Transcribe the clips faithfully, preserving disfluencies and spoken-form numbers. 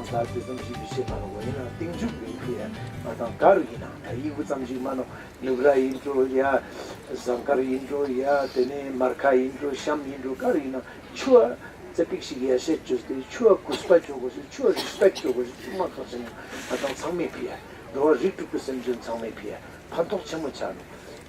ད་དེ་ཙམ་ཞིག་མི་ཤེས་མ་ནོག་ཡིན་ན་སྟེང་འཇུག་ཡིན་ཕི་ཡ་ང་དང་ག་རུ་ཡིན་ན་ད་ཡི་གུ་ཙམ་ཞིག་མ་ནོག་ནུབ་ར་ཡིན་འགྲོ་ཡ། དེ་ནས་མར་ཁ་ཡིན་འགྲོ་ཡ། དེ་ནས་མར་ཁ་ཡིན་འགྲོ་ཤམ་ཡིན་འགྲོ་ག་རུ་ཡིན་ན་ཆུ་བ་ཙ་པིག་ཞིག་ཡ་ཤེས་བཅོས་ཏེ་ཆུ་བ་གུས་པ་བཅོ་དགོས་ཤེས། ཆུ་བ་རི་སི་པེག་བཅོ་དགོས་ཤེས། ཆུ་མ་ཁག་ཅན་ཡིན། ང་དང་ཚང་མའི་ཕི་ཡ་འགྲོ་བ་རིགས་དྲུག་གི་སེམས་ཅན་ཚང་མའི་ཕི་ཡ་ཕན་ཐོགས་ཆེན་མོ་ཆ་ནོག་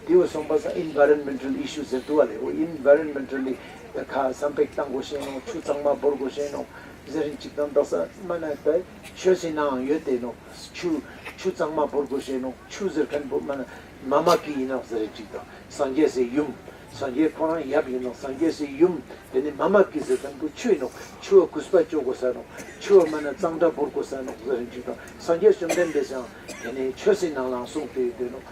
དེ་བོ་སོང་པ་སང་ཨིན་ཝའི་རོན་མེན་ཊལ་ཨི་ཤུ་ཟེར་འདུག་བ་ལེ། འོ་ཨིན་ཝའི་རོན་མེན་ཊལ་ལི་ད་ཁ་སམ་པེག་བཏང་དགོས་ཤེས་ནོག་ཆུ་གཙང་མ་བོར་དགོས་ཤེས་ནོག་ཟེར་རིན་ཅིག་དང་དག་ས་མ་ན་ད་ཆོས་སི་ནང་ཡོད་དེ་ནོག་ཆུ་ཆུ་གཙང་མ་བོར་དགོས་ཤེས་ནོག་ཆུ་ཟེར་མཁན་པོ་མ་ན་མ་མ་ཀི་ཡིན་ནོག་ཟེར་རིན་ཅིག་དང་སངས་རྒྱས་སི་ཡུམ། སངས་རྒྱས་ཁོ་རང་ཡབ་ཡིན་ནོག་སངས་རྒྱས་སི་ཡུམ། དེ་ནི་མ་མ་ཀི་ཟེར་མཁན་པོ་ཆུ་ཡིན་ནོག་ཆུ་བ་གུས་པ་བཅོ་དགོས་ས་ནོག་ཆུ་བ་མ་ན་གཙང་སྦྲ་བོར་དགོས་ས་ནོག་ཟེར་རིན་ཅིག་དང་སངས་རྒྱས་བཅོམ་ལྡན་འདས་སང་དེ་ནི་ཆོས་སི་ནང་ལའང་གསུངས་ཏེ་ཡོད་དེ་ནོག་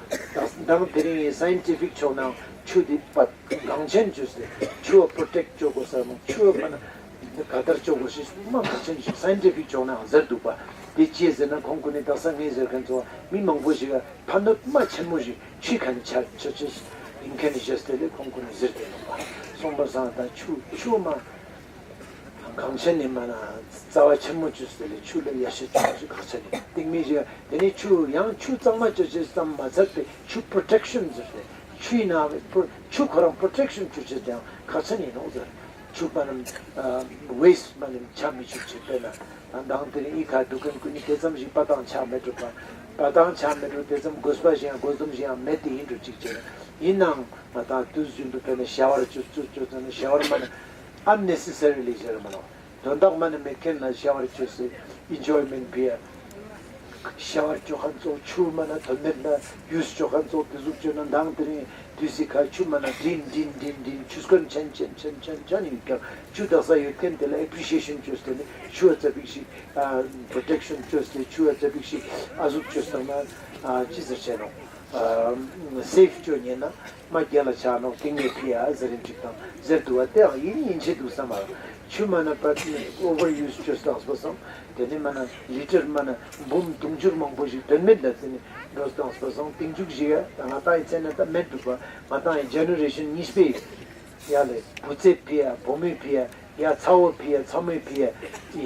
ད་དེ་རིང་སའིན་ཊི་ཕིག་ཕྱོགས་ནའང་ཆུ་དེ་པད་འགངས་ཆེན་བཅོས་ཏེ་ཆུ་བ་པྲོ་ཊེཀ་བཅོ་དགོས་ས་ནོག་ཆུ་བ་མ་ན་ག་དར་བཅོ་དགོས་ཤེས་མ་འགངས་ཆེན་ཞིག་སའིན་ཊི་ཕིག་ཕྱོགས་ནའང་ཟེར་འདུག་པ། དེ་ཅི་ཟེར་ན་ཁོང་ཀུན་ནི་དག་ས་ངས་ཟེར་མཁན་ཚོ་མི་མང་པོ་ཞིག་ཕན་ནུས་མ་ཆེན་མོ་ཞིག་ཆུ་ཁན་ཆ་ཆ་ཆེ་ཡིན་མཁན་ཞེས་ཏེ་ལེ་ཁོང་ཀུན་ནི་ཟེར་ཏེ་ནོག་པ། སོང་པ་སང་ད་ཆུ་ཆུ་མ་འགངས་ཆེན་ནི་མ་ན་རྩ་བ་ཆེན་མོ་བཅོས་ཏེ་ལེ་ཆུ་ལ་ཡ་ཤེས་བཅོ་ཞིག་ཁག་ཆེན་ནི་སྟིང་མི་ཞིག་དེ་ནི་ཆུ་ཡང་ཆུ་གཙང་མ་བཅོ་ཅེས་ཙམ་མ་ཚད་པའི་ཆུ་པྲོ་ཊེཀ་ཤན་ཟེར་ཏེ་ཆུ་ཡིན་ན་ཆུ་ཁོ་རང་པྲོ་ཊེཀ་ཤན་བཅོ་ཅེས་དེ་ཡང་ཁག་ཆེན་ཡིན་ནོག་ཟེར། ཆུ་མ་ན་ཝེ་སི་ཊི་མ་ན་ཆ་མི་ཆུག་ཅེས་དཔེར་ན། དང་དེ་རིང་ཨི་ཁ་འདུག་མཁན་ཀུན་ནི་དེ་ཙམ་ཞིག་པ་ཏང་ཆ་མེད་འགྲོ་པ། པ་ཏང་ཆ་མེད་འགྲོ་དེ་ཙམ་དགོས་པ་ཞིག་ཡང་དགོས་དུམ་ཞིག་ཡང་མེད་དེ་ཡིན་འགྲོ་ཅིག་ཅེ། ཡིན་ནའང་ང་དང་དུས་རྒྱུན་དུ་དཔེར་ན་ཤ་ཝར་བཅུ་བཅུ་བཅུ་ཙམ་ནི་ཤ་ཝར་མ་ན་ཨན་ནེ་སེ་སི་རི་ལི་ཟེར་མ་ནོག་དོན་དག་མ་ན་མེད་མཁན་ལ་ཤ་ཝར་བཅོས་སེ་ཨིན་ཇོའི་མེན་ཊི་ཕི་ཡ། ཤ་ཝར་བཅོ་མཁན་ཚོ་ཆུ་མ་ན་དོན་མེད་ལ་ཡུས་བཅོ་མཁན་ཚོ་དེ་ཟུག་བཅོས་ན་མདང་དེ་རིང་དུས་སི་ཁ་ཆུ་མ་ན་འདྲིན་འདྲིན་འདྲིན་འདྲིན་ཆུ་སྐོན་ཆེན་ཆེན་ཆེན་ཆེན་ཆེན་ཡིན་ཀྱང་ཆུ་དག་ས་ཡོད་མཁན་དེ་ལ་ཨེ་པི་རི་སི་ཨེ་ཤན་བཅོས་ཏེ་ནི་ཆུ་བ་ཙ་པིག་ཞིག་པྲོ་ཊེཀ་ཤན་བཅོས་ཏེ་ཆུ་བ་ཙ་པིག་ཞིག་ཨ་ཟུག་བཅོས་བཏང་ན་ཅི་ཟེར་ཆེ་ནོག་སེབ་བཅོ་ཉན་ན་མ་རྒྱལ་ལ་ཆ་ནོག་ཏིང་ངེ་ཕི་ཡ་ཟེར་རིན་ཅིག་དང་ཟེར་འདུག་བ། དེའང་ཡིན་ཡིན་ཆེ་འདུག་བསམ་མ་རོགས། ཆུ་མ་ན་པ་ཨོ་བར་ཡུས་བཅོས་བཏང་སོ་སང་དེ་ནི་མ་ན་ལི་ཊར་མ་ན་འབུམ་དུང་ཕྱུར་མང་པོ་ཞིག་དོན་མེད་ལ་དེ་ནི་འགྲོ་བཏང་སོ་སང་ཏིང་འཇུག་ཞིག་ཡ་ད་ང་ཏང་ཡི་ཚེ་ན་ད་མེད་འདུག་བ། ང་ཏང་ཡི་ཇེ་ནེ་རེ་ཤན་གཉིས་པའི་ཡ་ལེ་བུ་ཚའི་ཕི་ཡ་བུ་མོའི་ཕི་ཡ། ཡ་ཚ་བོ་ཕི་ཡ་ཚ་མོའི་ཕི་ཡ།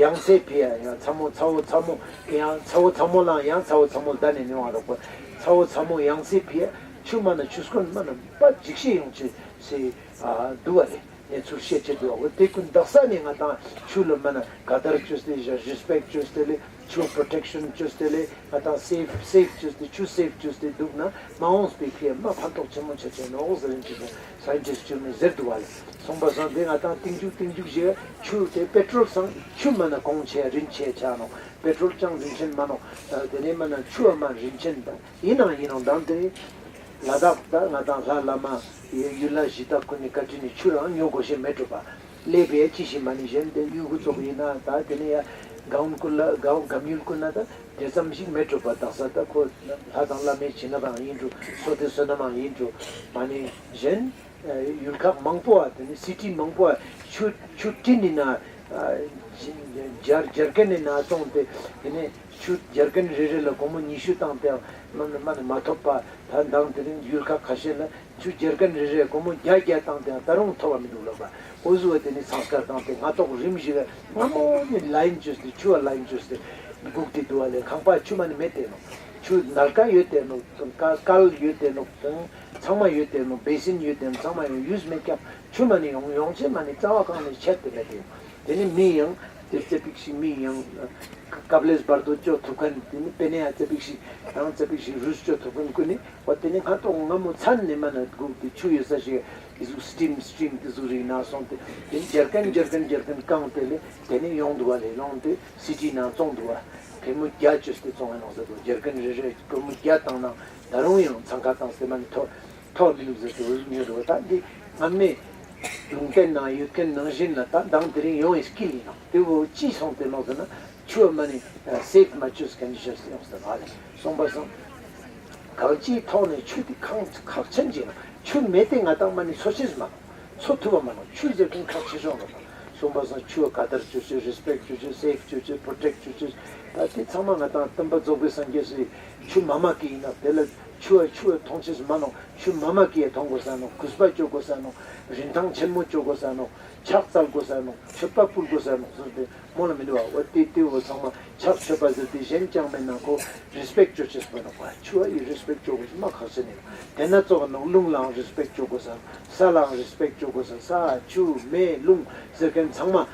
ཡང་སྲས་ཕི་ཡ་ཡང་ཚ་མོ་ཚ་བོ་ཚ་མོ་ཡང་ཚ་བོ་ཚ་མོ་ལའང་ཡང་ཚ་བོ་ཚ་མོ་ལ་ད་ནི་ནི་བ་རོགས་པ། ཚ་བོ་ཚ་མོ་ཡང་སྲས་ཕི་ཡ་ཆུ་མ་ན་ཆུ་སྐོན་མ་ན་པ་འཇིགས་ཤིག་ཡོང་ཆེ་སེ་ཨ་འདུག་བ་ལེ། ངས་ཚུར་བཤད་ཆེ་འདུག་བ། དེ་ཀུན་དག་ས་ནི་ང་ཏང་ཆུ་ལ་མ་ན་ག་དར་བཅོས་ཏེ་རི་སི་པེཀ་བཅོས་ཏེ་ལེ། ཆུ་པྲོ་ཊེཀ་ཤན་བཅོས་ཏེ་ལེ། ང་ཏང་སེབ་སེབ་བཅོས་ཏེ་ཆུ་སེབ་བཅོས་ཏེ་འདུག་ན་མ་འོངས་པའི་ཕི་ཡ་མ་ཕན་ཐོགས་ཆེན་མོ་ཆ་ཆེ་ནོག་ཟེར་རིན་ཅིག་སའིན་ཊིསྟ་ཆུ་མི་ཟེར་འདུག་བ་ལེ། སོང་པ་སང་དེ་ང་ཏང་ཏིང་འཇུག་ཏིང་འཇུག་ཞེས་ཆུ་དེ་པེ་ཊྲོལ་སང་ཆུ་མ་ན་གོང་ཆེ་རིན་ཆེ་ཆ་ནོག་པེ་ཊྲོལ་ཅང་རིན་ཆེན་མ་ནོག་དེ་ནས་མ་ན་ཆུ་བ་མ་རིན་ཆེན་དང་ཡིན་ནའང་ཡིན་ནོག་དང་དེ་ལ་དྭགས་ད་ང་ཏང་ལྷ་བླ་མ་ཡུལ་ལྷ་གཞི་བདག་ཀུན་ནི་བཀའ་དྲིན་ནི་ཆུ་རང་ཉོ་དགོས་ཤེས་མེད་འགྲོ་པ། ལེ་བེ་ཅི་ཞིག་མ་ནི་གཞན་དེ་ཡུལ་གུ་ཙོགས་ཡིན་ན་ད་དེ་ནས་ཡ་སྒང་ཀུན་ལ་སྒང་སྒམ་ཡུལ་ཀུན་ན་ད་དེ་ཙམ་ཞིག་མེད་འགྲོ་པ། དག་ས་ད་ཁོ་ལྷ་དང་བླ་མའི་བྱིན་རླབས་རང་ཡིན་འགྲོ། བསོད་བདེ་བསོད་ནམས་རང་ཡིན་འགྲོ། མ་ནི་གཞན་ཡུལ་ཁག་མང་པོ་བ་དེ་ནི་སི་ཊི་མང་པོ་བ་ཆུ་ཆུ་ཊིན་ནི་ན་ཇར་ཇར་ཀན་ནི་ན་བཙོང་སྟེ་དེ་ནས་ཆུ་ཇར་ཀན་རེ་རེ་ལ་སྒོར་མོ་ཉི་ཤུ་བཏང་སྟེ་མ་ནི་མ་ཐོབ་པ། ད་མདང་དེ་རིང་ཡུལ་ཁག་ཁ་ཤས་ལ་ཆུ་ཇར་ཀན་རེ་རེ་སྒོར་མོ་བརྒྱ་བརྒྱ་བཏང་སྟེ་ད་རུང་ཐོབ་པ་མི་འདུག་ལབ་པ། འོ་ཟུག་བ་དེ་ནི་སངས་ཀར་བཏང་སྟེ་སྔ་ཐོག་རིམ་བཞིན་སྔ་མོ་ནི་ལའིན་བཅོས་ཏེ་ཆུ་བ་ལའིན་བཅོས་ཏེ་སྒུག་སྟེ་འདུག་བ་ལེ། ཁང་པ་ཆུ་མ་ནི་མེད་དེ་ནོག་ཆུ་ནལ་ཀ་ཡོད་དེ་ནོག་ཀ་ཀལ་ཡོད་དེ་ནོག་ཚང་མ་ཡོད་དེ་ནོག་བེ་སིན་ཡོད་དེ་ནོག་ཚང་མ་ཡོད་ཡུས་མེད་ཀྱང་ཆུ་མ་ནི་ཡོང་ཡོང་ཆེ་མ་ནི་རྩ་བ་གང་ནས་ཆད་དེ་མེད་དེ། དེ་ནི་མི་ཡང་དེ་ཙེ་པིག་ཞིག་མི་ཡང་ཀབ་ལེས་བར་དོ་ཅོ་ཐུབ་མཁན་དེ་ནི་པེ་ནེ་ཡ་ཙེ་པིག་ཞིག་ཡང་ཙེ་པིག་ཞིག་རུས་ཅོ་ཐུབ་མཁན་ཀུན་ནི་འོ་དེ་ནི་སྔ་ཐོག་སྔ་མོ་ཚན་ནི་མ་ན་སྒུག་དེ་ཆུ་ཡོད་ས་ཞིག་དེ་ཟུག་སི་ཊིམ་སི་ཊིམ་དེ་ཟུག་རིག་ན་སོང་སྟེ་དེ་ནི་ཇར་ཀན་ཇར་ཀན་ཇར་ཀན་བཀང་སྟེ་ལེ་དེ་ནི་ཡོང་འདུག་བ་ལེ། ཡོང་སྟེ་སི་ཊི་ནང་བཙོང་འདུག་བ། ཕེ་མོ་བརྒྱ་བཅོས་ཏེ་བཙོང་ཡ་ནོག་ཟེར་འདུག་ཇར་ཀན་རེ་རེ་ཕེ་མོ་བརྒྱ་བཏང་ན་ད་རུང་ཡང་ཚང་ཁ་བཏང་སྟེ་མ་ནི་ཐོ་ཐོ་མི་ལུག་ཟེར་ཏེ་འོ་ཟུག་ཉོས་འདུག་བ། ད་འདི་སྔ་མའི་ལུང་བསྟན་ནང་ཡོད་མཁན་ནང་བཞིན་ལ་ད་མདང་དེ་རིང་ཡོང་བའི་དཀྱིལ་ཡིན་ནོག་དེ་བོ་ཅི་སོང་སྟེ་ནོག་ཟེར་ན་ཆུ་བ་མ་ནི་སེབ་མ་བཅོས་མཁན་ཞིག་ཡོང་སྟེ་ནོག་ལེ། སོང་པ་སང་གང་ཅིའི་ཐོག་ནས་ཆུ་དེ་ཁག་ཁག་ཆེན་ཅིག་ཡིན་ནོག་ཆུ་མེད་དེ་ང་ཏང་མ་ནི་འཚོ་ཤེས་མ་ནོག་འཚོ་ཐུབ་པ་མ་ནོག་ཆུ་ཟེར་མཁན་ཁག་ཆེ་ཤོས་ནོག་སོང་པ་སང་ཆུ་བ་ག་དར་བཅོ་ཆེ་རི་སི་པེཀ་བཅོ་ཆེ་སེབ་བཅོ་ཆེ་པྲོ་ཊེཀ་བཅོ་ཆེ། ད་དེ་ཚང་མ་ང་ཏང་སྟོན་པ་རྫོགས་པའི་སངས་རྒྱས་སི་ཆུ་མ་མ་ཀི་ཡིན་ནོག་དེ་ལ་ ཆུ་བ་ཆུ་བ་ཐོང་ཅེས་མ་ནོག། ཆུ་མ་མ་ཀི་ཡ་ཐོང་གོས་ས་ནོག། གུས་པ་ཅོ་གོས་ས་ནོག། རིན་ཐང་ཆེན་མོ་ཅོ་གོས་ས་ནོག། ཕྱག་འཚལ་གོས་ས་ནོག། མཆོད་པ་ཕུལ་གོས་ས་ནོག་ཟེར་ཏེ་མོལ་ལ་མི་འདུག་པ། འོ་དེ་དེ་བོ་ཚང་མ་ཕྱག་མཆོད་པ་ཟེར་ཏེ་གཞན་ཅང་མེད་ན་ཁོ་རི་སྤེཀ་ཅོ་ཅེས་པོ་ནོག་པ། ཆུ་བ་ཡི་རི་སྤེཀ་ཅོ་གོས་ཤེས་མ་ཁག་ཆེན་ནི། དེ་ན་ཙོགས་ནོག། རླུང་ལའང་རི་སྤེཀ་ཅོ་གོས་ས། ས་ལའང་རི་སྤེཀ་ཅོ་གོས་ས། ས་ཆུ་མེ་རླུང་ཟེར་མཁན་ཚང་མ་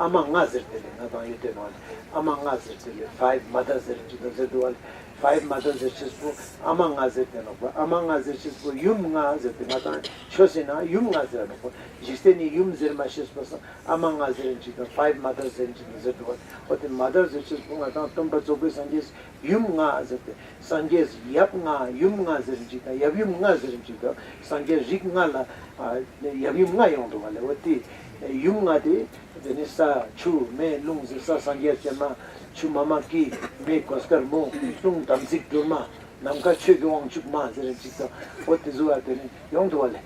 ཨ་མ་ལྔ་ཟེར་ཏེ་ལེ་ང་དང་ཡོད་དེ་ནོག་ལེ། ཨ་མ་ལྔ་ཟེར་ཏེ་ལེ་ཕའིབ་མ་དར་ཟེར་ཅིག་དང་ཟེར་འདུག་པ་ལེ། ཕའིབ་མ་དར་ཟེར་ཅེས་པོ་ཨ་མ་ལྔ་ཟེར་ཏེ་ནོག་པ། ཨ་མ་ལྔ་ཟེར་ཅེས་པོ་ཡུམ་ལྔ་ཟེར་ཏེ་ང་དང་ཆོས་སི་ནང་ཡུམ་ལྔ་ཟེར་ནོག་པ། འཇིག་རྟེན་ནི་ཡུམ་ཟེར་མ་ཤེས་པ་སང་ཨ་མ་ལྔ་ཟེར་ཅིག་དང་ཕའིབ་མ་དར་ཟེར་ཅིག་དང་ཟེར་འདུག་པ་ལེ། འོ་དེ་མ་དར་ཟེར་ཅེས་པོ་ང་དང་སྟོན་པ་རྫོགས་པའི་སངས་རྒྱས་ཡུམ་ལྔ་ཟེར་ཏེ། སངས་རྒྱས་ཡབ་ལྔ་ཡུམ་ལྔ་ཟེར་ཅིག་དང་ཡབ་ཡུམ་ལྔ་ཟེར་ཅིག་དང་སངས་རྒྱས་རིགས་ལྔ་ལ་ཨ་ཡབ་ཡུམ་ལྔ་ཡོང་འདུག་པ་ལེ། འོ་དེ་ཡུམ་ལྔ་དེ་དེ་ནི་ས་ཆུ་མེ་རླུང་ཟེར། ས་སངས་རྒྱས་སྤྱན་མ། ཆུ་མ་མ་ཀི། མེ་གོས་དཀར་མོ། རླུང་དམ་ཚིག་སྒྲོལ་མ། ནམ་མཁའ་ཆོས་ཀྱི་དབང་ཕྱུག་མ་ཟེར་ཅིག་དང་འོ་དེ་ཟུག་པ་དེ་ནི་ཡོང་འདུག་པ་ལེ།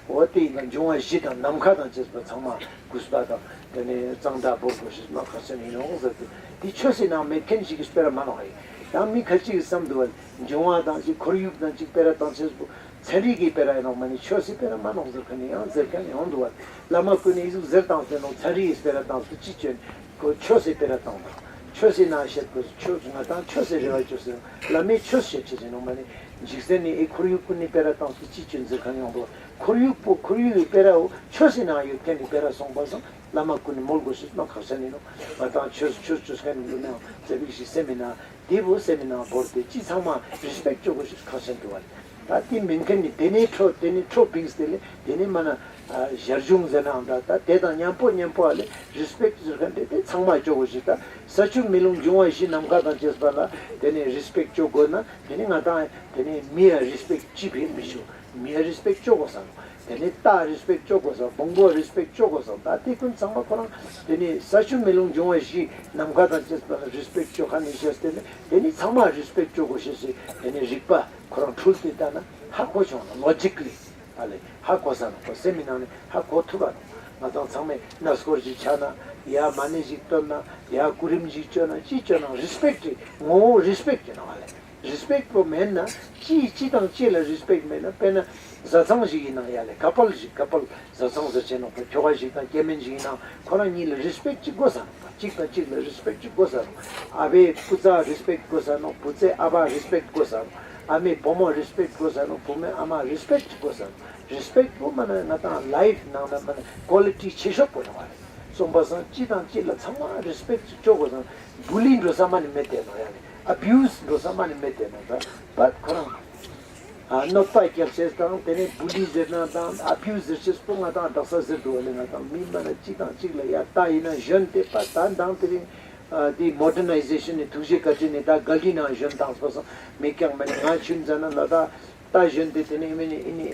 འོ་དེ་ཡིན་ན་འབྱུང་བ་བཞི་དང་ནམ་མཁའ་དང་བཅས་པ་ཚང་མ་གུས་པ་དང་དེ་ནི་གཙང་སྦྲ་བོར་གོས་ཤེས་མ་ཁག་ཆེན་ཡིན་ནོག་ཟེར་ཏེ། དེ་ཆོས་སི་ནང་མེད་མཁན་ཞིག་གི་སྤེ་ར་མ་ནོག་ཡིན། ཡང་མི་ཁ་ཅིག་གི་བསམ་འདུག་པ་ལེ། འབྱུང་བ་དང་ཅིག་ཁོར་ཡུག་དང་ཅིག་སྤེ་ར་བཏང་ཅེས་པོ་ཚན་རིག་གི་སྤེ་ར་ཡིན་ནོག་མ་ནི་ཆོས་སི་སྤེ་ར་མ་ནོག་ཟེར་མཁན་ཡང་ཟེར་མཁན་ཡོང་འདུག་པ་ལེ། བླ་མ་ཀུན་ནི་ཨི་ཟུག་ཟེར་བཏང་ཟེར་ནོག། ཚན་རིག་གི་སྤེ་ར་བཏང་ཟེར་ཅི་ཅོ་ནི། ཁོ་ཆོས་སི་སྤེ་ར་བཏང་དང་། ཆོས་སི་ནང་བཤད་དགོས། ཆོས་ང་དང་ཆོས་སི་རེ་བ་ཅོས་ཟེར། བླ་མས་ཆོས་བཤད་ཅེས་ཡིན་ནོག་མ་ནི། འཇིག་རྟེན་ནི་ཨེ་ཁོར་ཡུག་ཀུན་ནི་སྤེ་ར་བཏང་སྟེ་ཅི་ཅོ་ཟེར་མཁན་ཡོང་དུག། ཁོར་ཡུག་པོ་ཁོར་ཡུག་གི་སྤེ་ར་བོ་ཆོས་སི་ནང་ཡོད་མཁན་ནི་སྤེ་ར་སོང་པ་སང་བླ་མ་ཀུན་ནི་མོལ་དགོས་ཤེས་མ་ཁག་ཆེན་ཡིན་ནོག། ང་དང་ཆོས་ཆོས་ཅོ་མཁན་ལུ་ནའང་ཙ་པིག་ཞིག་སེམས་མི་ནང་དེ་བོ་སེམས་མི་ནང་བོར་ཏེ་ཅི་ཚང་མ་རི་སྤེཀ་ཅོ་དགོས་ཤེས་ཁག་ཆེན་འདུག་པ་ལེ། ད་དེ་མེད་མཁན་ནི་དེ་ནས་འཕྲོ་དེ་ནས་འཕྲོ་བིངས་ཏེ་ལེ་དེ་ནས་མ་ན་ཨ་ཞར་བྱུང་ཟེར་ནའང་འདྲ། ད་དེ་དང་མཉམ་པོ་མཉམ་པོ་ཨ་ལེ་རི་སྤེཀ་ཟེར་མཁན་དེ་དེ་ཚང་མ་ཅོ་དགོས་ཤེས། ད་ས་ཆུ་མེ་རླུང་འབྱུང་བ་བཞི་ནམ་མཁའ་དང་བཅས་པ་ལ་དེ་ནས་རི་སྤེཀ་ཅོ་དགོས་ན་དེ་ནས་ང་དང་དེ་ནས་མི་ཡ་རི་སྤེཀ་ཅི་ཕི་མི་ཞུ། མི་ཡ་རི་སྤེཀ་ཅོ་དགོས་ས་ནོག། དེ་ནས་རྟ་རི་སྤེཀ་ཅོ་དགོས་ས། བོང་བུ་རི་སྤེཀ་ཅོ་དགོས་ས། ད་དེ་ཀུན་ཚང་མ་ཁོ་རང་དེ་ནས་ས་ཆུ་མེ་རླུང་འབྱུང་བ་བཞི་ནམ་མཁའ་དང་བཅས་པ་ལ་རི་སྤེཀ་ཅོ་མཁན་ནི་ཤེས་ཏེ་ནི་དེ་ནས་ཚང་མ་རི་སྤེཀ་ཅོ་དགོས་ཤེས་སི་དེ་ནས་རིག་པ་ཁོ་རང་འཁྲུལ་ཏེ་ལྟ་ན་ཧ་གོ་ཆོག་ནོག། ལོ་ཇིག་ལི་ཨ་ལེ་ཧ་གོ་ས་ནོག། ཁོ་སེམས་མི་ནང་ནས་ཧ་གོ་ཐུབ་པ་ནོག། ང་དང་ཚང་མས་གནས་སྐོར་ཞིག་ཆ་ན་ཡ་མ་ཎི་ཞིག་བཏོན་ན་ཡ་སྐུ་རིམ་ཞིག་ཅོ་ན་ཅི་ཅོ་ན་རི་སྤེཀ་ཅིག་ངོ་བོ་རི་སྤེཀ་ཅིག་ནོག་ཨ་ལེ། རི་སྤེཀ་པོ་མེད་ན་ཅི་ཅི་དང་ཅི་ལ་རི་སྤེཀ་མེད་ན་དཔེར་ན་བཟའ་ཚང་ཞིག་ཡིན་ན་ཡ་ལེ་ཀ་པལ་ཞིག་ཀ་པལ་བཟའ་ཚང་ཟེར་ཅེས་ནོག་པ། ཁྱོ་ག་ཞིག་དང་སྐྱེ་དམན་ཞིག་ཡིན་ན་ཁོ་རང་གཉིས་ལ་རི་སྤེཀ་ཅིག་དགོས་ས་ནོག་པ། གཅིག་དང་གཅིག་ལ་རི་སྤེཀ་ཅིག་དགོས་ས་ནོག། ཨ་བའི་སྐུ་ཚ་རི་སྤེཀ་དགོས་ས་ནོག། བུ་ཚའི་ཨ་བ་རི་སྤེཀ་དགོས་ས་ནོག། ཨ་མའི་བུ་མོ་རི་སྤེཀ་དགོས་ས་ནོག། བུ་མོའི་ཨ་མ་རི་སྤེཀ་ཅིག་དགོས་ས་ནོག། རི་སྤེཀ་པོ་མ་ན་ང་དང་ལའིཕ་ནང་ན་མ་ན་ཀོ་ལི་ཊི་ཆེ་ཤོས་པོ་ཡོང་བ་རེད། སོང་པ་སང་ཅི་དང་ཅི་ལ་ཚང་མ་རི་སྤེཀ་ཅིག་ཅོ་དགོས་སང་བུ་ལི་འགྲོ་ས་མ་ནི་མེད་དེ་ནོག་ཡ་ལེ། ཨ་བིའུ་སི་འགྲོ་ས་མ་ནི་མེད་དེ་ནོག། ད་པད་ཁོ་རང་ཨ་གནོད་པ་རྒྱབ་ཅེས་དང་དེ་ནས་བུ་ལི་ཟེར་ན་དང་ཨ་བིའུ་སི་ཟེར་ཅེས་པོ་ང་དང་དག་ས་ཟེར་འདུག་པ་ལེ། ང་དང་མི་མ་ན་ཅི་དང་ཅི་ལ་ཡ་ད་ཡིན་ན་གཞོན་དེ་པད་ད་དང་དེ་རིང་ཨ་དེ་མོ་ཌར་ནའི་ཟེ་ཤན་ནི་ཐུགས་རྗེ་བཀའ་དྲིན་ནི་ད་ག་ལི་ནང་གཞོན་དང་སོ་སོ་མི་རྐྱང་མ་ནི་ང་ཆུན་ཙ་ན་ལ་ད། རྟ་ཞོན་ཏེ་དེ་ནས་ཨི་མི་ནི་ཨི་ནི་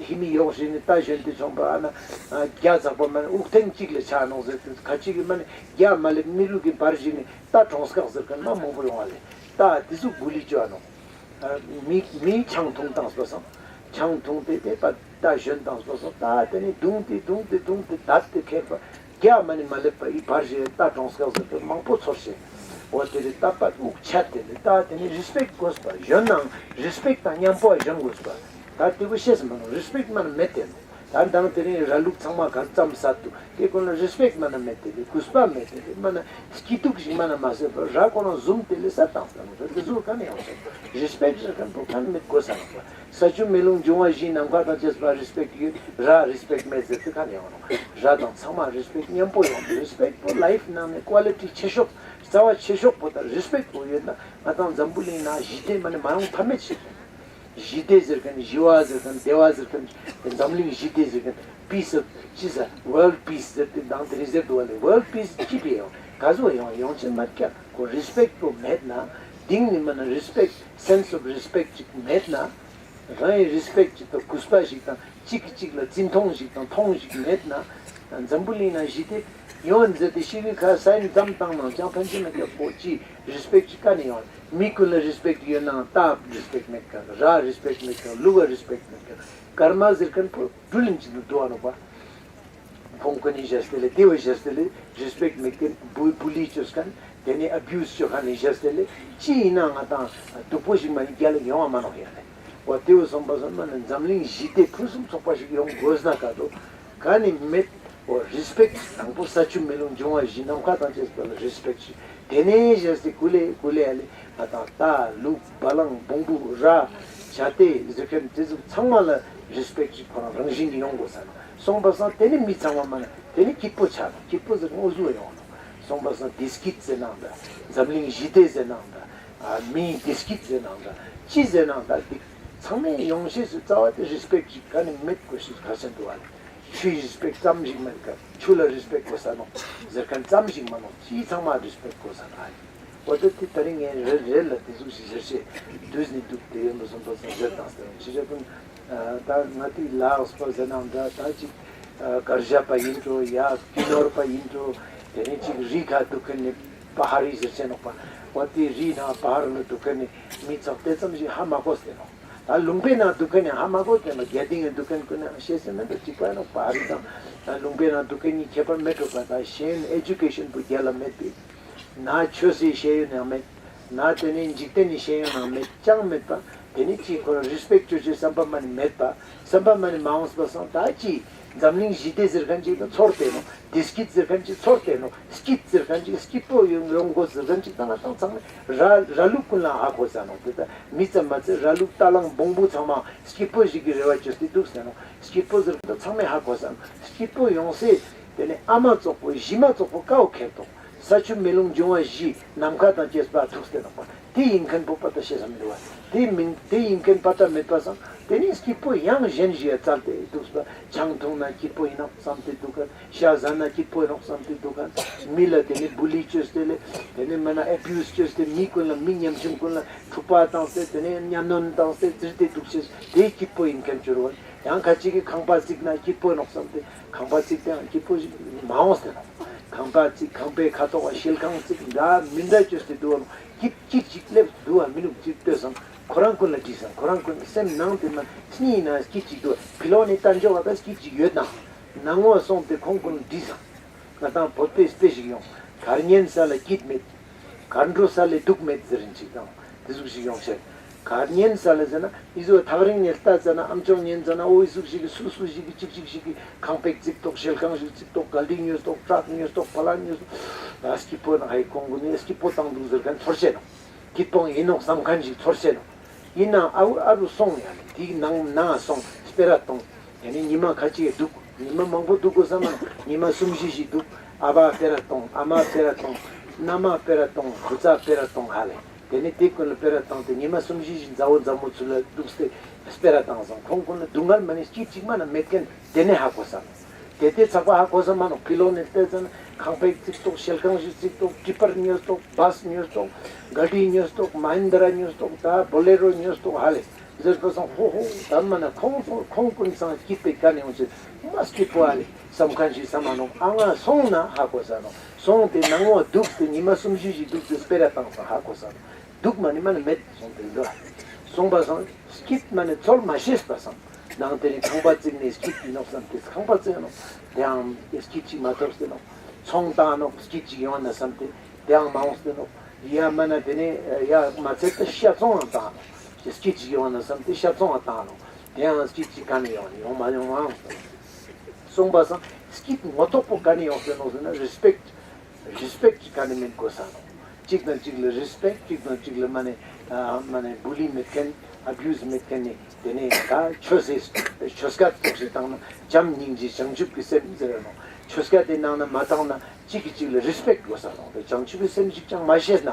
ཧི་མི་ཡོག་ཞིག་ནི་རྟ་ཞོན་ཏེ་ཚོང་པ་ཨ་ན་རྒྱ་ཚག་པ་མ་ནི་དབུགས་ཐེངས་གཅིག་ལས་ཆགས་ནོག་ཟེར་ཏེ་ཁ་ཅིག་གི་མ་ནི་རྒྱ་མ་ལེབ་མི་རུག་གི་བར་ཞིག་ནི་རྟ་གྲོངས་སྐག་ཟེར་མཁན་མ་མང་པོ་ཡོང་བ་ལེ། རྟ་དེ་ཚོ་བུ་ལི་ཅོ་ནོག། མི་མི་ཆང་འཐུང་བཏང་སོ་སང་། ཆང་འཐུང་སྟེ་དེ་པ་རྟ་ཞོན་བཏང་སོ་སང་རྟ་དེ་ནི་བརྡུངས་ཏེ་བརྡུངས་ཏེ་བརྡུངས་ཏེ་བརྡབས་ཏེ་ཁྱེར་པ། རྒྱ་མ་ནི་མ་ལེབ་པ་ཨི་བར་ཞིག་རྟ་གྲོངས་སྐག་ཟེར་ཏེ་མང་པོ་ཚོར་ཤེས། འོ་དེ་རེད། རྟ་པད་དབུགས་ཆད་དེ་ནི་རྟ་དེ་ནི་རི་སྤེཀ་དགོས་པ་གཞོན་ནའང་རི་སྤེཀ་དང་མཉམ་པོ་གཞོན་དགོས་པ། ད་དེ་བོ་ཤེས་མ་ནོག། རི་སྤེཀ་མ་ནི་མེད་དེ་ནོག། ད་མདང་དེ་རིང་ར་ལུག་ཚང་མ་ག་རྩམ་ཟ་འདུག། དེ་ཀུན་ལ་རི་སྤེཀ་མ་ནི་མེད་དེ་ལེ། གུས་པ་མེད་དེ་ལེ། མ་ནི་སྐྱིད་སྡུག་ཞིག་མ་ནི་མ་ཟེར་བ་ར་ཁོ་རང་ཟུམ་དེ་ལེ་ས་བཏང་ས་ནོག། དེ་ཟུར་ག་ནས་ཡོང་ས་རི་སྤེཀ་ཟེར་མཁན་པོ་ག་ནི་མེད་དགོས་ས་ནོག་པ། ས་ཆུ་མེ་རླུང་འབྱུང་བ་བཞི་ནམ་མཁའ་དང་བཅས་པ་རི་སྤེཀ་ཡོད། ར་རི་སྤེཀ་མེད་ཟེར་དུས་ག་ནས་ཡོང་ནོག། ར་དང་ཚང་མ་རི་སྤེཀ་མཉམ་པོ་ཡོང་། རི་སྤེཀ་པོ་ལའིཕ་ནང་ནས་ཀོ་ལི་ཊི་ཆེ་ཤོས་རྩ་བ་ཆེ་ཤོས་པོ་ད་རི་སྤེཀ་པོ་ཡོད་ན་ང་དང་འཛམ་བུ་གླིང་ནང་ཞི་བདེ་མ་ནི་མ་ཡོང་ཐབས་མེད་ཞིག་རེད། ཞི་བདེ་ཟེར་མཁན་ཞི་བ་ཟེར་མཁན་བདེ་བ་ཟེར་མཁན་འཛམ་གླིང་ཞི་བདེ་ཟེར་མཁན་པིས་ཨོཕ་ཅི་ཟེར་ཝོལཌ་པིས་ཟེར་ཏེ་མདང་དེ་རིང་ཟེར་འདུག་པ་ལེ། ཝོལཌ་པིས་ཅི་ཕི་ཡོང་ག་ཟུག་ཡོང་ཡོང་ཅེས་མ་ཀྱག་ཁོ་རི་སྤེཀ་པོ་མེད་ན་དིང་ནི་མ་ན་རི་སྤེཀ་སེནས་ཨོཕ་རི་སྤེཀ་ཅིག་མེད་ན། རང་ཡི་རི་སྤེཀ་ཅིག་དང་གུས་པ་ཞིག་དང་གཅིག་གིས་གཅིག་ལ་བརྩི་མཐོང་ཞིག་དང་མཐོང་ཞིག་མེད་ན། འཛམ་བུ་གླིང་ན་ཞི་བདེ་ཡོང་ཟེར་ཏེ་ཤི་བི་ཁ་སའིན་ཙམ་བཏང་ནང་ཅང་ཕན་ཅི་མ་ཀྱག་ཁོ་ཅི་རི་སྤེཀ་ཅིག་ག་ནས་ཡོང་། མི་ཀུན་ལ་རི་སྤེཀ་ཡོད་ནའང་རྟ་རི་སྤེཀ་མེད་ཀྱག། ར་རི་སྤེཀ་མེད་ཀྱག། ལུག་ག་རི་སྤེཀ་མེད་ཀྱག། ཀརྨ་ཟེར་མཁན་པོ་འགྲུལ་ལིན་ཅིག་ཏུ་འགྲོ་བ་ནོག་པ། ཁོང་ཀུན་ནི་བཞག་སྟེ་ལེ་དེ་བས་བཞག་སྟེ་ལེ་རི་སྤེཀ་མེད་མཁན་བུ་བུ་ལི་ཅོས་མཁན་དེ་ནས་ཨ་བིའུ་སི་ཅོ་མཁན་ནི་བཞག་སྟེ་ལེ་ཅི་ཡིན་ན་ང་དང་སྡུག་པོ་ཞིག་མ་ནི་རྒྱ་ལ་ཡོང་བ་མ་ནོག་ཡ་ལེ། འོ་དེ་བོ་སོང་པ་སང་མ་ནི་འཛམ་གླིང་ཞི་བདེ་ཕུན་སུམ་ཚོགས་པ་ཞིག་ཡོང་དགོས་ན་ག་དོ་ག་ནི་མེད། འོ་རིས་པེག་དང་པོ་ས་ཆུ་མེ་རླུང་འབྱུང་བ་བཞི་ནམ་མཁའ་དང་བཅས་པ་ལ་རིས་པེག་ཞིག་དེ་ནས་བཞག་སྟེ་ཀུ་ལེ་ཀུ་ལེ་ཨ་ལེ་ང་དང་རྟ་ལུག་བ་ལང་བོང་བུ་ར་བྱ་དེ་ཟེར་མཁན་དེ་ཚོ་ཚང་མ་ལ་རིས་པེག་ཞིག་ཁོ་རང་རང་བཞིན་གྱི་ཡོང་དགོས་ས་ན་སོང་པ་སང་དེ་ནི་མི་ཚང་མ་མ་ན་དེ་ནི་སྐྱིད་པོ་ཆགས་ནོག་སྐྱིད་པོ་ཟེར་དངོས་སུ་ཡོང་ནོག་སོང་པ་སང་བདེ་སྐྱིད་ཟེར་ནའང་འདྲ། འཛམ་གླིང་ཞི་བདེ་ཟེར་ནའང་འདྲ། ཨ་མིའི་བདེ་སྐྱིད་ཟེར་ནའང་འདྲ། ཅི་ཟེར་ནའང་འདྲ། འདི་ཚང་མས་ཡོང་ཤེས་སུ་རྩ་བ་དེ་རིས་པེག་ཅིག་ག་ནི་མེད་དགོས་ཤེས་ག་ཚོད་འདུག་ཨ་ལེ། ཆུའི་རིས་པེག་ཙམ་ཞིག་མེད་ཀ་ཆུ་ལ་རིས་པེག་དགོས་ས་ནོག་ཟེར་མཁན་ཙམ་ཞིག་མ་ནོག་ཅི་ཚང་མ་རིས་པེག་དགོས་ས་ནོག་ཨ་ལེ། འོ་ད་དེ་ད་རིང་ངས་རེ་རེ་ལ་དེ་ཟུག་ཞིག་ཟེར་ཤེས་དུས་ནི་འདུག་དེ་ཡོན་པོ་སོང་པ་སང་ཟེར་དང་ཟེར་ཅི་བྱ་ཕུན། ད་ང་དེ་ལགས་པ་ཟེར་ནའང་འདྲ། ད་ཅིག་གར་ཞ་པ་ཡིན་འགྲོ་ཡ་ཀི་ནོར་པ་ཡིན་འགྲོ། དེ་ནས་ཅིག་རི་ཁ་འདུག་མཁན་ནི་པ་ཧ་རི་ཟེར་ཅེས་ནོག་པ། འོ་དེ་རི་ནང་པ་ཧར་ལ་འདུག་མཁན་ནི་མི་ཚོགས་དེ་ཙམ་ཞིག་ཧ་མ་གོ་སྟེ་ནོག་ད་ལུང་པའི་ནང་འདུག་མཁན་ནི་ཧ་མ་གོ་སྟེ་ནོག་རྒྱ་ལྡིང་ངི་འདུག་མཁན་ཀུན་ནི་ཤེས་སེ་མེད་འགྲོ་གཅིག་པ་ནོག་པ་ཧ་རི་དང་། ད་ལུང་པའི་ནང་འདུག་མཁན་གཉིས་ཁྱད་པར་མེད་འགྲོ་པ། ད་གཞན་ཨེ་ཇུ་ཀེ་ཤན་པོ་རྒྱ་ལ་མེད་པའི། ན་ཆོས་སི་ཤེས་ཡོན་ཡང་མེད། ན་དེ་ནས་འཇིག་རྟེན་ནི་ཤེས་ཡོན་ཡང་མེད་ཅང་མེད་པ། དེ་ནི་ཅིག་ཁོ་རང་རིས་པེག་ཅོ་ཅེས་བསམ་པ་མ་ནི་མེད་པ། བསམ་པ་མ་ནི་མ་འོངས་པ་སང་ད་ཅི་འཛམ་གླིང་ཞི་བདེ་ཟེར་མཁན་ཅིག་ད་ཚོར་ཏེ་ནོག་བདེ་སྐྱིད་ཟེར་མཁན་ཅིག་ཚོར་ཏེ་ནོག་སྐྱིད་ཟེར་མཁན་ཅིག་སྐྱིད་པོ་ཡོང་ཡོང་དགོས་ཟེར་མཁན་ཅིག་ད་ང་དང་ཚང་མས་ར་ར་ལུག་ཀུན་ལ་ཧ་གོ་ས་ནོག་དེ་ད་མི་ཙམ་མ་ཚད་ར་ལུག་རྟ་གླང་བོང་བུ་ཚང་མ་སྐྱིད་པོ་ཞིག་གི་རེ་བ་བཅོས་ཏེ་འདུག་ཟེར་ནོག་སྐྱིད་པོ་ཟེར་མཁན་ད་ཚང་མས་ཧ་གོ་ས་ནོག་སྐྱིད་པོ་ཡོང་སའི་དེ་ནས་ཨ་མ་ཙོག་པོ་གཞི་མ་ཙོག་པོ་ཀའོ་ཁྱེར་ཏོག་ས་ཆུ་མེ་རླུང་འབྱུང་བ་བཞི་ནམ་མཁའ་དང་བཅས་པ་ཐུག་སྟེ་ནོག་པ། དེ་ཡིན་མཁན་པོ་པ་ཏ་ཤེས་ས་མི་འདུག་བ། དེ་མིན་དེ་ཡིན་མཁན་པ་ཏ་མེད་པ་སང་དེ་ནི་སྐྱིད་པོ་ཡང་གཞན་ཞིག་ཡ་བཙལ་ཏེ་འདུག་པ། ཆང་འཐུང་ན་སྐྱིད་པོ་ཡིན་ནོག་བསམ་སྟེ་འདུག་ག་ཤ་ཟ་ན་སྐྱིད་པོ་ཡིན་ནོག་བསམ་སྟེ་འདུག་ག་མི་ལ་དེ་ནི་བུ་ལི་བཅོས་ཏེ་ལེ། དེ་ནི་མ་ན་ཨེ་བིའུ་སི་བཅོས་ཏེ་མི་ཀུན་ལ་མི་ཉམ་ཆུང་ཀུན་ལ་འཁྲུག་པ་བཏང་སྟེ་དེ་ནི་གཉའ་གནོན་བཏང་སྟེ་ཟེར་ཏེ་འདུག་ཅེས་དེ་སྐྱིད་པོ་ཡིན་མཁན་བཅོ་རུ་བ། ཡང་ཁ་ཅིག་གིས་ཁང་པ་བརྩིགས་ན་སྐྱིད་པོ་ནོག་བསམ་སྟེ་ཁང་པ་བརྩིགས་ཏེའང་སྐྱིད་པོ་ཞིག་མ་འོངས་ཏེ་ནོག་ཁང་པ་བརྩིགས། ཁང་པའི་ཁ་ཐོག་ཞལ་ཁང་བརྩིགས། འདྲ་མི་འདྲ་བཅོས་ཏེ་འདུག་བ། སྐྱིད་སྐྱིད་ཅིག་སླེབས་འདུག་བ། མི་ནུག་ཅིག་ལྟོས་སམ། ཁོ་རང་ཀུན་ལ་དྲིས་སམ། ཁོ་རང་ཀུན་སེམས་ནང་དེ་མ་སྙིང་ན་སྐྱིད་ཅིག་འདུག་བ། ཕི་ལོགས་ནས་ལྟ་འཇོག་བ་ད་སྐྱིད་ཅིག་ཡོད་ན། ནང་ངོ་སོང་སྟེ་ཁོང་ཀུན་ལ་དྲིས་སམ། ང་དང་བོད་པའི་དཔེ་ཞིག་ཡོང་། གར་ཉན་ས་ལ་སྐྱིད་མེད། གར་འགྲོ་ས་ལ་སྡུག་མེད་ཟེར་རིན་ཅིག་དང་དེ་ཟུག་ཞིག་ཡོང་ཤེས། གར་ཉན་ས་ལ་ཟེར་ན་ཨི་ཟུག་ཐག་རིང་ནས་ལྟ་ཙ་ན་ཨམ་ཅོག་ཉན་ཙ་ན་འོ་ཨི་ཟུག་ཞིག་གི་སུ་སུ་ཞིག་གི་ཅིག་ཅིག་ཞིག་གི་ཁང་པ་བརྩིགས་ཏོག་ཞལ་ཁང་ཞིག་བརྩིགས་ཏོག་གལ་ཏེ་ཉོས་ཏོག་ཊྲག་ཉོས་ཏོག་ཕ་ལ་ཉོས་ཏོག་ཨ་སྐྱིད་པོ་ན་ཧའི་ཁོང་ཀུན་ནི་སྐྱིད་པོ་བཏང་འདུག་ཟེར་མཁན་ཚོར་ཤེས་ནོག་སྐྱིད་པོ་ཡིན་ནོག་བསམ་མཁན་ཞིག་ཚོར་ཤེས་ནོག་ཡིན་ནའང་ཨ་བུ་ཨ་རུ་སོང་ཡ་ལེ། དེའི་ནང་ན་སོང་སྤེ་ར་གཏོང་། ཡ་ནི་ཉི་མ་ཁ་ཅིག་འདུག་ཉི་མ་མང་པོ་འདུག་དགོས་ས་མ་ནོག་ཉི་མ་གསུམ་བཞི་ཞིག་འདུག་ཨ་བ་སྤེ་ར་གཏོང་། ཨ་མ་སྤེ་ར་གཏོང་། མནའ་མ་སྤེ་ར་གཏོང་། བུ་ཚ་སྤེ་ར་གཏོང་ཧ་ལེ། དེ་ནས་དེ་ཀུན་ལ་སྤེ་ར་བཏང་སྟེ་ཉི་མ་གསུམ་བཞི་ཞིག་མཛའ་བོ་མཛའ་མོ་ཚུར་ལ་འདུག་སྟེ་སྤེ་ར་བཏང་སོང་། ཁོང་ཀུན་ལ་སྡུག་བསྔལ་མ་ནི་སྐྱིད་ཅིག་མ་ན་མེད་མཁན་དེ་ནས་ཧ་གོ་ས་ནོག་དེ་དེ་ཚགས་པ་ཧ་གོ་ས་མ་ནོག་ཕི་ལོགས་ནས་བལྟས་ཙ་ན་ཁང་པ་བརྩིགས་ཏོག་ཞལ་ཁང་ཞིག་བརྩིགས་ཏོག་ཊི་པར་ཉོས་ཏོག་བཱས་ཉོས་ཏོག་ག་ཌི་ཉོས་ཏོག་མ་ཧིན་དྲ་ཉོས་ཏོག་ད་བོ་ལེ་རོ་ཉོས་ཏོག་ཧ་ལེ། ཟེར་དགོས་སང་ཧོ་ཧོ་ད་མ་ན་ཁོང་ཚོ་ཁོང་ཀུན་སང་སྐྱིད་པའི་ཀ་ནས་ཡོང་ཚེ་མ་སྐྱིད་པོ་ཨ་ལེ་བསམ་མཁན་ཞིག་བསམ་མ་ནོག་ཨ་ང་སོང་ན་ཧ་གོ་ས་ནོག་སོང་སྟེ་ནང་ངོ་འདུག་སྟེ་ཉི་མ་གསུམ་བཞི་ཞིག་འདུག་སྟེ་སྤེ་ར་བཏང་སང་ཧ་གོ་ས་ནོག་སྡུག་མ་ནི་མ་ནི་མེད་སོང་སྟེ་འདུག་སོང་པ་སང་སྐྱིད་མ་ནི་ཚོར་མ་ཤེས་པ་སང་ནང་དེ་ནི་ཁང་པ་བརྩིགས་ནས་སྐྱིད་ཡིན་ནོག་བསམ་སྟེ་ཁང་པ་བརྩིགས་ནོག་དེའང་སྐྱིད་ཅིག་མ་ཐོབ་སྟེ་ནོག་ཚོང་བཏང་ནོག་སྐྱིད་ཅིག་ཡོང་ན་བསམ་སྟེ་དེའང་མ་འོངས་ཏེ་ནོག་ཡ་མ་ན་དེ་ནས་ཡ་མ་ཚད་ད་ཤ་ཚོང་ཡང་བཏང་ནོག་སྐྱིད་ཅིག་ཡོང་ན་བསམ་སྟེ་ཤ་ཚོང་ཡང་བཏང་ནོག་དེའང་སྐྱིད་ཅིག་ག་ནས་ཡོང་ནི་ཡོང་མ་ཡོང་ཨང་། སོང་པ་སང་སྐྱིད་ངོ་ཐོག་པོ་ག་ནས་ཡོང་སྟེ་ནོག་ཟེར་ན་རིས་པེག་རིས་པེག་ཅིག་ག་ནས་མེད་དགོས་ས་ནོག་གཅིག་དང་གཅིག་ལ་རིས་པེག་གཅིག་དང་གཅིག་ལ་མ་ནས་ཨ་མ་ནས་བུ་ལི་མེད་མཁན་ཨ་བིའུ་སི་མེད་མཁན་ནི་དེ་ནས་ད་ཆོས་སི་ཆོས་སྐད་ཐོག་ཞིག་བཏང་ན་བྱམས་སྙིང་རྗེ་བྱང་ཆུབ་ཀྱི་སེམས་ཟེར་ར་ནོག་ཆོས་སྐད་དེ་ནང་ན་མ་བཏང་ན་གཅིག་གིས་གཅིག་ལ་རིས་པེག་དགོས་ས་ནོག་དེ་བྱང་ཆུབ་ཀྱི་སེམས་ཞིག་ཀྱང་མ་ཤེས་ན་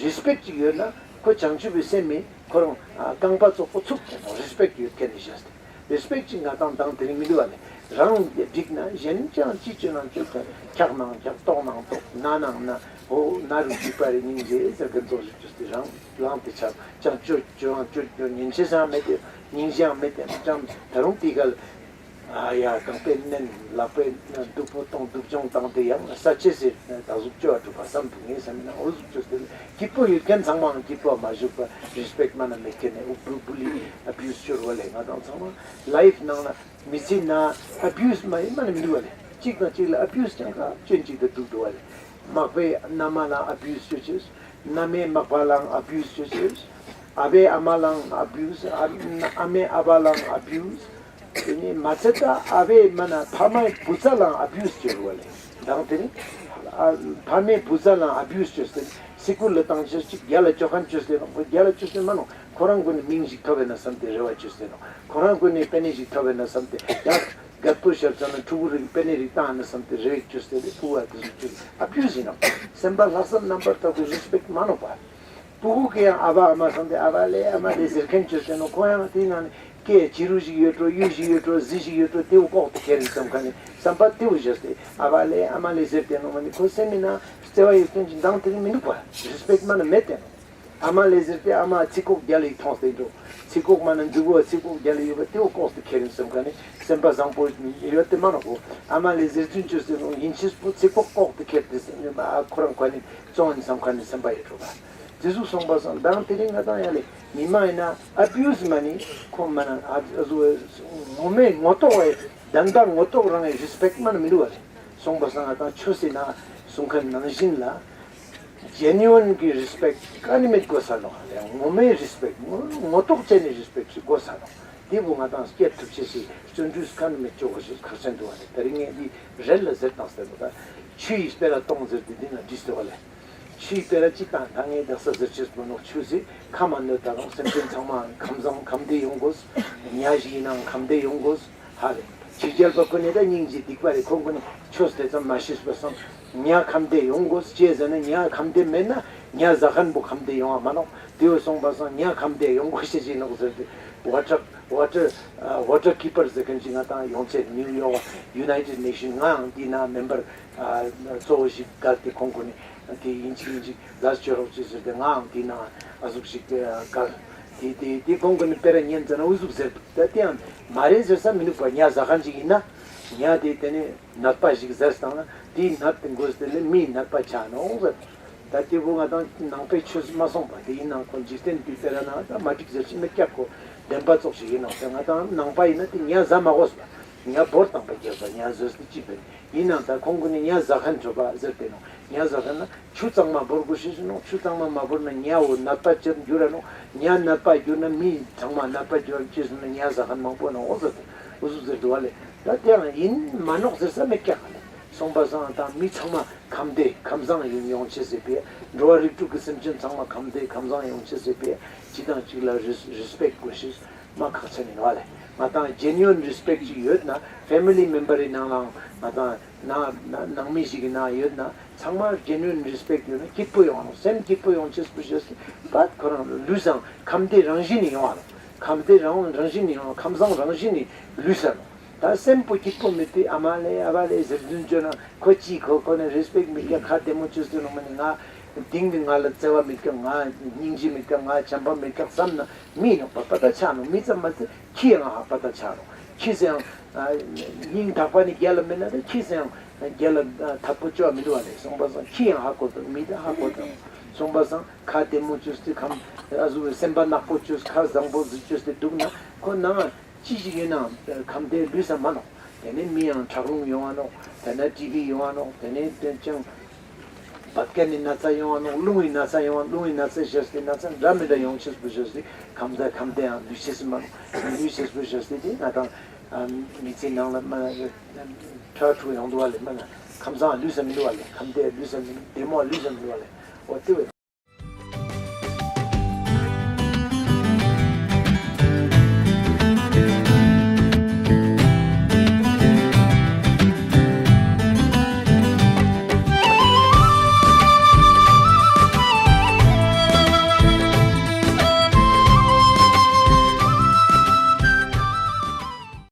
རིས་པེག་ཅིག་ཡོད་ན་ཁོ་བྱང་ཆུབ་ཀྱི་སེམས་མེད་ཁོ་རང་ཨ་རྐང་པ་ཙོག་པོ་ཚུགས་ཀྱི་ནོག་རིས་པེག་ཡོད་མཁན་ནི་ཤེས་ཏེ། རིས་པེག་ཅིག་ང་དང་དང་དེ་རིང་མི་འདུག་བ་ལེ། རང་འགྲིག་ན་གཞན་ཅང་ཅི་བཅོས་ནང་བཅོས་ཁྱག་ནང་ཁྱག་ལྟོགས་ནང་ལྟོགས་ན་ནང་ན་འོ་ན་རུ་འཇིགས་པ་རེ་སྙིང་རྗེ་ཟེར་གི་མཛོག་ཞིག་བཅོས་ཏེ་རང་རང་དེ་ཆ་ཅང་བཅོས་བཅོས་རང་བཅོས་བཅོས་ཉན་ཤེས་སང་མེད་དེ་སྙིང་རྗེའང་མེད་དེ་ཅང་ད་རུང་དེ་ག་ལ་ཨ་ཡ་རྐང་པའི་མནན་ལག་པའི་སྡུག་པོ་གཏོང་སྡུག་སྦྱོང་བཏང་སྟེ་ཡང་ས་ཆེ་སེ་ད་གཟུགས་བཅོས་པ་གྲུབ་པ་བསམ་འདུག་ངས་བསམ་ན་འོ་གཟུགས་བཅོས་ཏེ་སྐྱིད་པོ་ཡོད་མཁན་ཚང་མའང་སྐྱིད་པོ་མ་བཞུགས་པ་རིས་པེག་མ་ན་མེད་མཁན་ནས་འུ་བུ་བུ་ལི་ཨ་བིའུ་སི་ཤོར་བ་ལས་ང་དང་ཚང་མ་ལའིཕ་ནང་ན་མི་ཚེ་ན་ཨ་བིའུ་སི་མ་ཡིན་མ་ནི་མི་འདུག་བ་ལེ། གཅིག་དང་གཅིག་ལ་ཨ་བིའུ་སི་ཅང་ག་སྐྱོན་གཅིག་ཏུ་འདུག་འདུག་བ་ལེ། མག་པའི་མནའ་མ་ལའང་ཨ་བིའུ་སི་ཅོ་ཅེས། མནའ་མའི་མག་པ་ལའང་ཨ་བིའུ་སི་ཅོ་ཅེས། ཨ་བའི་ཨ་མ་ལའང་ཨ་བིའུ་སི། ཨ་མའི་ཨ་བ་ལའང་ཨ་བིའུ་སི། དེ་ནི་མ་ཚད་ད་ཨ་བའི་མ་ན་ཕ་མའི་བུ་ཚ་ལའང་ཨ་བིའུ་སི་ཅོ་རུ་བ་ལེ། མདང་དེ་ནི་ཨ་ཕ་མའི་བུ་ཚ་ལའང་ཨ་བིའུ་སི་ཅོས་ཏེ་སི་ཀུལ་ལ་བཏང་ཅེས་ཅིག་རྒྱལ་ལ་ཅོ་ཁན་ཅོས་ཏེ་ནོག་རྒྱལ་ལ་ཅོས་ཏེ་མ་ནོག་ཁོ་རང་གུན་ནི་མིང་ཞིག་ཐོབ་བེ་ན་སམ་སྟེ་རེ་བ་ཅོས་ཏེ་ནོག་ཁོ་རང་གུན་ནི་པེ་ནེ་ཞིག་ཐོབ་བེ་ན་སམ་སྟེ་ཡ་རྒད་པོ་ཤར་ཙ་ན་ཕྲུ་གུ་རིག་པེ་ནེ་རིག་བཏང་ན་སམ་སྟེ་རེ་བ་ཅོས་ཏེ་ལེ། ཕྲུ་གུ་ཨ་དེ་ཟུག་ཅོས་ཨ་བིའུ་སི་ཨིན་ནོག་སེམས་པ་ལྷག་བསམ་རྣམ་པར་དག་པའི་རེ་སི་པེཀ་མ་ནོག་པ། ཕྲུ་གུ་གི་ཡང་ཨ་བ་ཨ་མ་སམ་སྟེ་ཨ་བ་ལེ་ཨ་མ་ལེ་ཟེར་ཁན་ཅོས་ཏེ་ནོག་ཁོ་ཡང་དེ་ནང་ནི་སྐད་ཅི་རུ་ཞིག་ཡོད་འགྲོ་གཡུ་ཞིག་ཡོད་འགྲོ་ཟི་ཞིག་ཡོད་འགྲོ་དེ་བོ་ལྐོག་ཏུ་ཁྱེར་ཡིན་སམ་ཁན་ནི་སམ་པ་དེ་བོ་ཅོས་ཏེ་ཨ་བ་ལེ་ཨ་མ་ལེ་ཟེར་ཏེ་ནོག་མ་ནི་ཁོ་སེམས་མི་ནང་བརྩེ་བ་ཡོད་ཁན་ཅིག་མདང་དེ་རིང་མི་འདུག་པ། རེ་སི་པེཀ་མ་ན་མེད་དེ་ནོག་ཨ་མ་ལེ་ཟེར་ཏེ་ཨ་མ་ཚིག་ཁོག་རྒྱལ་ལ་ཡིག་ཐོང་སྟེ་འགྲོ། ཚིག་ཁོག་མ་ན་མཛུ་གུ་བ་ཚིག་ཁོག་རྒྱལ་ལ་ཡོད་པ་དེ་བོ་ལྐོག་ཏུ་ཁྱེར་ཡིན་སམ་ཁན་ནི་སེམས་པ་བཟང་པོ་ཡོད་དེ་མ་ནོག་གོ། ཨ་མ་ལེ་ཟེར་ཚུན་ཅོས་ཏེ་ནོག་ཡིན་ཕྱིས་པོ་ཚིག་ཁོག་ལྐོག་ཏུ་ཁྱེར་ཏེ་སེམས་ཨ་ཁོ་རང་ཁོ་ནི་བཙོང་ཡིན་སམ་ཁན་ནི་སེམས་པ་ཡོད་འགྲོ་པ། དེ་ཟུག་སོང་པ་སང་མདང་དེ་རིང་ང་དང་ཡ་ལེ་མི་མ་ཡིན་ན་ཨ་བིའུ་སི་མ་ནི་ཁོ་མ་ན་ཨ་ཟུ་ངོ་མའི་ངོ་ཐོག་བའི་དན་ད་ངོ་ཐོག་རང་གི་རེ་སི་པེཀ་མ་ན་མི་འདུག་པ་ལེ། སོང་པ་སང་ང་དང་ཆོས་སི་ན་གསུང་ཁན་ནང་བཞིན་ལ་ཇེ་ནི་ཝན་གི་རེ་སི་པེཀ་ཀ་ནི་མེད་དགོས་ས་ནོག་ལེ། ངོ་མའི་རེ་སི་པེཀ་ངོ་ངོ་ཐོག་ཅན་ནི་རེ་སི་པེཀ་ཞིག་དགོས་ས་ནོག་དེ་བོ་ང་དང་སྐྱེད་ཐུབ་ཅེས་སི་བརྩོན་འགྲུས་ཀ་ནི་མེད་ཅོ་གོ་ཤེས་ཁག་ཆེན་འདུག་པ་ལེ། དེ་རིང་ངས་འདི་རེད་ལ་ཟེར་བཏང་སྟེ་ནོག་ད་ཆུ་ཡི་སྤེ་ར་སྟོང་ཟེར་ཏེ་འདི་ན་བྲིས་ཏེ་བ་ལེ། ཆུའི་སྤེ་ར་གཅིག་དང་ད་ངས་དག་ས་ཟེར་ཆེས་པོ་ནོག་ཆུ་ཟེར་ཁ་མ་ནོད་ད་རུང་སེམས་ཅན་ཚང་མ་ཁམས་བཟང་ཁམས་བདེ་ཡོང་དགོས། ཉ་ཞིག་ཡིན་ནའང་ཁམས་བདེ་ཡོང་དགོས། ཧ་ལེ། ཕྱི་རྒྱལ་པ་ཀུན་ནི་ད་སྙིང་རྗེ་སྡིག་པ་རེ་ཁོང་ཀུན་ནི་ཆོས་དེ་ཙམ་མ་ཤེས་པ་སང་ཉ་ཁམས་བདེ་ཡོང་དགོས་ཅེས་ཟེར་ན་ཉ་ཁམས་བདེ་མེད་ན་ཉ་ཟ་ཁན་པོ་ཁམས་བདེ་ཡོང་བ་མ་ནོག་དེ་བོ་སོང་པ་སང་ཉ་ཁམས་བདེ་ཡོང་དགོས་ཤེས་ཅིག་ནོག་ཟེར་ཏེ་ཝ་ཊར་ཝ་ཊར་ཝ་ཊར་ཀི་པར་ཟེར་ཁན་ཅིག་ང་དང་ཡོང་ཆེད་ནིའུ་ཡོག་ཡུ་ནའི་ཊེཌ་ནེ་ཤན་ང་ཡང་དེ་ན་མེམ་བར་གཙོ་བོ་ཞིག་གལ་ཏེ་ཁོང་ཀུན་ནི་དེ་ཡིན་ཅིག་ཡིན་ཅིག་ལ་སྤྱོད་རོགས་ཅེས་ཟེར་ཏེ་ང་ཡང་དེ་ན་ཨ་ཟུག་ཞིག་གལ་དེ་དེ་དེ་ཁོང་ཀུན་ནི་སྤེ་ར་ཉན་ཙ་ན་འུ་ཟུག་ཟེར་འདུག་ད་དེ་ཡང་མ་རེད་ཟེར་ས་མི་འདུག་པ། ཉ་ཟ་ཁན་ཅིག་ཡིན་ན་ཉ་དེ་དེ་ནི་ནད་པ་ཞིག་ཟེར་བཏང་ན་དེའི་ནད་དེ་འགོས་ཏེ་ནི་མིའི་ནད་པ་ཆ་ནོག་ཟེར། ད་དེ་བོ་ང་དང་ནང་པའི་ཆོས་མ་སོང་པ་དེ་ཡིན་ནའང་ཁོ་འཇིག་རྟེན་དུས་སྤེ་ར་ན་ད་མ་འགྲིག་ཟེར་ཅིག་མི་སྐྱབས་ཁོ་བདེན་པ་ཙོགས་ཤིག་ཡིན་ནོག་ཟེར། ང་དང་ནང་པ་ཡིན་ན་དེ་ཉ་ཟ་མ་དགོས་པ། ཉ་བོར་བཏང་པ་རྒྱལ་པ་ཉ་ཟོས་ཏེ་ཅི་བེད། ཡིན་ནའང་ད་ཁོང་ཀུན་ནི་ཉ་ཟ་ཁན་ཆོ་པ་ཟེར་ཏེ་ནོག་ཉ་ཟ་ཁན་ན་ཆུ་གཙང་མ་བོར་དགོས་ཤེས་ནོག་ཆུ་གཙང་མ་མ་བོར་ན་ཉ་བོ་ནད་པ་ཅན་འགྱུར་ར་ནོག་ཉ་ནད་པ་འགྱུར་ན་མི་ཚང་མ་ནད་པ་འགྱུར་ཅེས་ཟེར་ན་ཉ་ཟ་ཁན་མང་པོ་ནོག་འོ་ཟེར་ཏེ་འུ་ཟུག་ཟེར་འདུག་པ་ལེ། ད་དེ་ཡང་ཡིན་མ་ནོག་ཟེར་ས་མེད་ཀྱག་ལེ། སོང་པ་སང་ད་མི་ཚང་མ་ཁམས་བདེ་ཁམས་བཟང་ཡིན་ཡོང་ཆེས་ཟེར་པས། འགྲོ་བ་རིགས་དྲུག་གི་སེམས་ཅན་ཚང་མ་ཁམས་བདེ་ཁམས་བཟང་ཡོང་ཆེས་ཟེར་པས་གཅིག་དང་གཅིག་ལ་རེ་རེ་སི་པེཀ་དགོས་ཤེས་མ་ཁག་ཆེན་ཡིན་པ་ལེ། ང་དང་ཇེ་ནི་ཝན་རེ་སི་པེཀ་ཅིག་ཡོད་ན་ཕེ་མི་ལི་མེམ་བར་རི་ནང་ལའང་ང་དང་ནང་ནང་མི་ཞིག་གི་ནང་ཡོད་ན་ཚང་མ་ཇེ་ནི་ཝན་རེ་སི་པེཀ་ཡོད་ན་སྐྱིད་པོ་ཡོང་ནོག་སེམས་སྐྱིད་པོ་ཡོང་ཆེས་པོ་ཤེས་པ་ཁོ་རང་ལུས་སང་ཁམས་བདེ་རང་བཞིན་ནི་ཡོང་བ་ནོག་ཁམས་བདེ་རང་རང་བཞིན་ནི་ཡོང་ཁམས་བཟང་རང་བཞིན་ནི་ལུས་ས་ནོག་ད་སེམས་པོ་སྐྱིད་པོ་མེད་པའི་ཨ་མ་ལེ་ཨ་བ་ལེ་ཟེར་རྫུན་བཅོས་ན་ཁོ་ཅི་ཁོ་ཁོ་ནི་རེ་སི་པེཀ་མེད་ཀྱག་ཁ་བདེ་མོ་བཅོས་ཏེ་ནོག་མ་ནི་ང་དེང་གི་ང་ལ་བརྩེ་བ་མེད་ཀྱག་ང་སྙིང་རྗེ་མེད་ཀྱག་ང་བྱམས་པ་མེད་ཀྱག་བསམ་ན་མི་ནོག་པ་པ་ཏ་ཆ་ནོག་མི་ཙམ་མ་ཚད་ཁྱི་ཡང་ཧ་པ་ཏ་ཆ་ནོག་ཁྱི་སེ་ཡང་སྙིང་ཐག་པ་ནི་རྒྱལ་ལ་མེད་ན་ད་ཁྱི་སེ་ཡང་རྒྱལ་ལ་ཐག་པོ་བཅོ་བ་མི་འདུག་པ་ལེ། སོང་པ་སང་ཁྱི་ཡང་ཧ་གོ་དང་མི་ད་ཧ་གོ་དང་སོང་པ་སང་ཁ་བདེ་མོ་བཅོས་ཏེ་ཁམས་ཨ་ཟུག་སེམས་པ་ནག་པོ་བཅོས་ཁ་བཟང་པོ་ཟིག་བཅོས་ཏེ་འདུག་ན་ཁོ་ནང་ཅི་ཞིག་ཡིན་ནའང་ཁམས་བདེ་ལུས་ས་མ་ནོག་དེ་ནས་མི་ཡང་ཁྲག་རླུང་ཡོང་བ་ནོག་དེ་ནས་ཊི་བི་ཡོང་བ་ནོག་དེ་ནས་དོན་ཅང་བད་ཀན་ནི་ན་ཚ་ཡོང་བ་ནོག་རླུང་བི་ན་ཚ་ཡོང་བ་རླུང་བི་ན་ཚ་ཞེས་ཏེ་ན་ཚ་འདྲ་མི་འདྲ་ཡོང་ཆེས་པོ་ཞེས་ཏེ་ཁམས་བདེ་ཁམས་བདེ་ཡང་ལུས་ཆེས་མ་ནོག་ལུས་ཆེས་པོ་ཞེས་ཏེ་དེ་ང་དང་མི་ཚེ་ནང་ལ་མ་ཁྲག་འཁྲུག་ཡོང་འདུག་པ་ལེ། མ་ན་ཁམས་བཟང་ལུས་ས་མི་འདུག་པ་ལེ། ཁམས་བདེ་ལུས་ས་མི་བདེ་མོ་ལུས་ས་མི་འདུག་པ་ལེ། འོ་དེ་བས་